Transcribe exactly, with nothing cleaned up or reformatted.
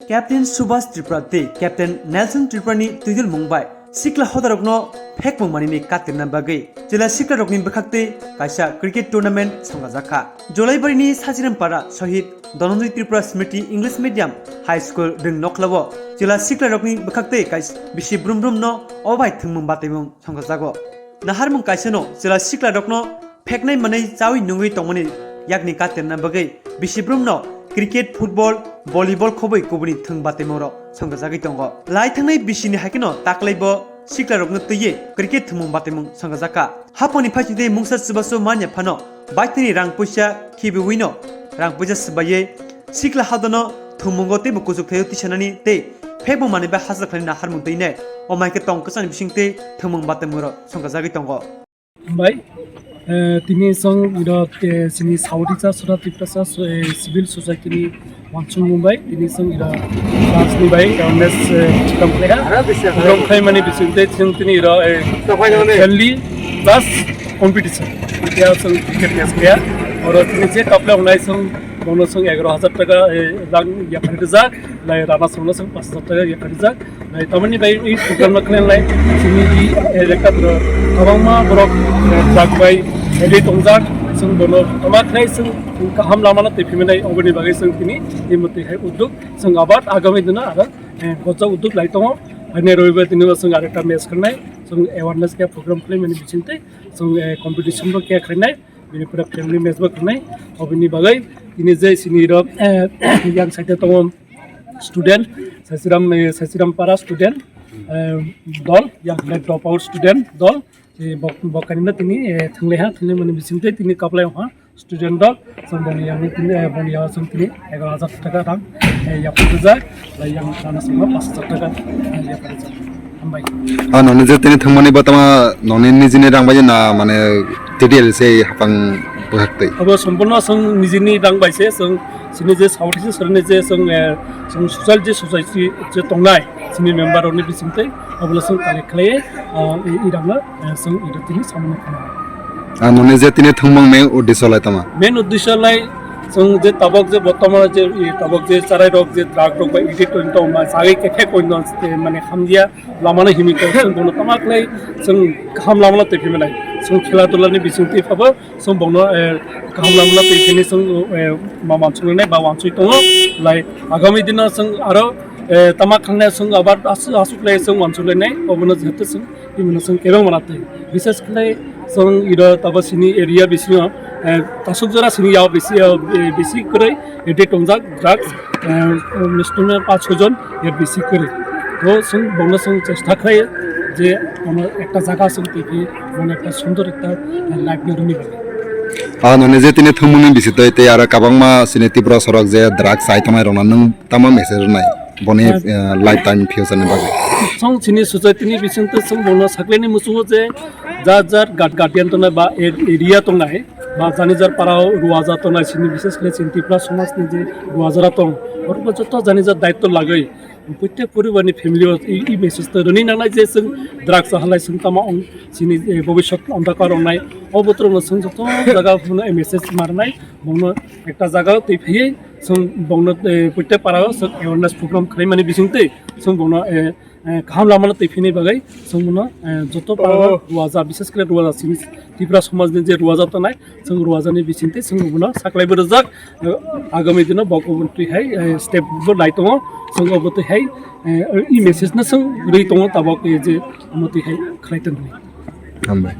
Captain Subhas Tripura tei Captain Nelson Tripura ni twidulmung bai sikla hodarokno phekmung manini katirna bagwi chwla siklarokni bwkhaktwi kaisa cricket tournament songajak kha. Jolaibarini Sachiram Para Shahid Dhananjay Tripura Smriti English Medium High School Rwngnokhlao chwla siklarokni bwkhaktwi kais-, bisi brum brumno obai thwngmung batwimung songjago. Naharmung kaisano chwla siklarokno pheknai manwi chawi nungwi tongmani yakni katirna bagwi bisi brumno cricket, football, volleyball khobwi kubuni thwng batwimungrok songjajakgwi tongo. Lai thangnai bisini haikeno taklaibo siklarokno twiwi cricket thwngmung batwimung songjakkha. Haponi phaisingtwi mungsa chubachu manya phano baithani rang puisa khibiwino rang puisa swbaiwi sikla hadano thwngmungo teibo kuchuk thaio tisanani tei phekbo manwi bai hachal khlaina naharmung twinai. Omo hai khe tong kwchangni bisingtwi thwngmung batwimung rok songkajagwi tongo. Hambai, eh, tini chwng iro, eh, chini South East Sora Tiprasa, eh, Civil Society ni wansukmung bai tini chwng iro class ni bai awareness, eh, program khlaiha. Program khlaimani bisingtwi chwng tini iro, eh, friendly plus competition. Ya chwng cricket match khlaiha. Oro tini je kaplai wngnai chwng bono chwng egaroh hajar taka, eh, rang yapharwi rijak, lai rana chwngno chwng paanch hajar taka yapharwi rijak. Lai tamani bai i program no khlai lai, chini i, eh, elaka bro, kwbangma borok, eh, drug bai ready tongjak, chwng bono tama khlai chwng kaham lama no twi phimani oboni bagwi chwng tini i mwtwi hai uddog chwng abar agami dino aro, eh, gojak uddog lai tongo. Haini roibar dino chwng arekta match khlai, chwng awareness khe program khlaimani bisingtwi chwng, eh, competition bo khe khlainai. Bini pura family match bo khnai. Obini bagwi tini je sini rok, eh, yang side tongo student, Sasiram, eh, Sasiram para student, eh, dol, yang side drop out student dol. Eh, bok-, bokani na tini, eh, thanglai ha, thanglai mani bising tei tini kaplai ha student dol. Song boni yang tini, eh, boni yang song tini egaroh hajar taka rang, eh, yapharjak, lai yang sana song paanch hajar taka, eh, yapharjak. Hambai. Ah, noni je tini thangmani bo tama noni nijini rang bai na mane T D L se hapang bwhak twi. Abo sampunno chwng nijini rang bai se chwng chini je South East Sora ni je chwng, eh, chwng social je society je tongnai chini member rokni bisingtwi abo chwng collect khlai, ah, i, i rangno, eh, chwng iro tini samani khna. Ah, noni je tini thangmang main uddesho lai tama? Main uddesho lai chwng je tabok je bortomano je, i, tabok je charai rok je drug rok bai addict wng tong ma, sagwi khe khe koino, eh, mane hamya, lamano himwi tong, chwng bono tama khlai, chwng kaham lamano twi phimani. Chwng khela dula ni bising twi phabo, chwng bono, eh, kaham lamano twi phini chwng, eh, ma wansuknai ba wansuk tongo. Lai agami dino chwng aro, eh, tama khangnai chwng abar asu-, aswk lai chwng wansuk lainai, obono jehetu chwng twi mano chwng kebeng mana twi. Bises khlai chwng iro tabo sini area bisingo, eh, tasuk jora sini yao bisi, eh, bisi kwrwi addict tongjak drugs, eh, mistuna paanch chhoi jon er bisi kwrwi. To chwng bono chwng chesta khlai je bono ekta jaga chwng twi phi bono ekta sundor ekta, eh, life ni rwni bagwi. Ah, noni je tini thumuni bisi toi tei aro kabangma sini Tripura sorok je drugs chai tongnai rokno nwng tamo message rwnai boni, eh, lifetime future ni bagwi? Chwng chini society ni bising twi chwng bono saklaini muchungo je jar jar guard-, guardian tongnai ba a-, area tongnai ba jani jar parao ruaja tongnai sini, bises khlai chini Tripura somaj ni je ruajara tong, borok bo joto jani jar daitto lagwi, prottek poribar ni family o i, i message to rwni nangnai je chwng drugs halai chwng tama ong, chini, eh, bobisot ondhakar ongnai, o botrok no chwng joto jaga phano i message marnai, bono ekta jaga twi phaiwi chwng bono, eh, prottek para o chwng awareness program khlaimani bising twi chwng bono, eh, eh, kaham lama no twi phini bagwi chwng bono, eh, joto para o ruaja, bises khe ruaja chini Tripura somaj ni je ruaja tongnai, chwng ruajani bising twi chwng bono saklai bo rwjak, eh, agami dino bo kubun twi hai, eh, step bo nai tongo, chwng obo twi hai, eh, i message no chwng rwi tongo tabok, eh, je omo twi hai khlai tong hwnwi. Hambai.